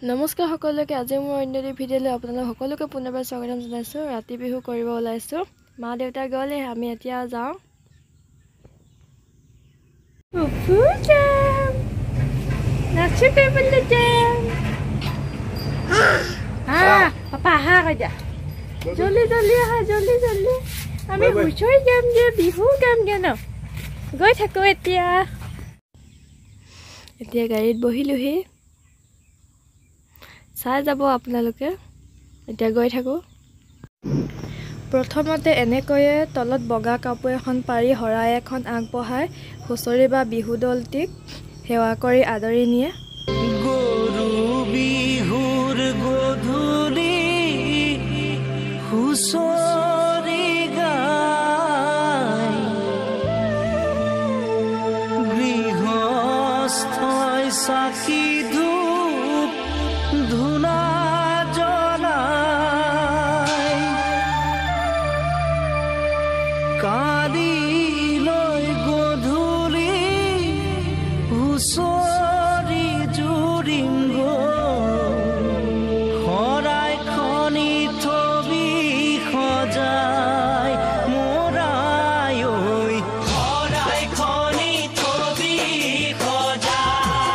নমস্কাৰ সকলোকে, আজি মোৰ অন্য এটি ভিডিঅ'লৈ আপোনালোক সকলোকে পুনৰবাৰ স্বাগতম জনাইছোঁ। ৰাতি বিহু কৰিব ওলাইছোঁ, মা দেউতা গ'লে আমি এতিয়া যাওঁ। ফুফু যাম, নাচো কৰিবলৈ যাম। পাপা আহা কৈ দিয়া, জল্দি জল্দি আহা, জল্দি জল্দি। আমি হুঁচৰি গামগৈ, বিহু গামগৈ ন, গৈ থাকোঁ। এতিয়া এতিয়া গাড়ীত বহিলোহি, চাই যাব আপোনালোকে। এতিয়া গৈ থাকোঁ। প্ৰথমতে এনেকৈয়ে তলত বগা কাপোৰ এখন পাৰি শৰাই এখন আগবঢ়াই হুঁচৰি বা বিহু দলটিক সেৱা কৰি আদৰি নিয়ে। গৰু বিহুৰ গধূলি হুঁচৰি গাই গৃহস্থই চাকি ধূপ ধূনা জ্বলাই, কালিলৈ গধূলি হুঁচৰি জুৰিম শৰাইখনি থবি সজাই মোৰাই ঐ, শৰাইখনি থবি সজাই।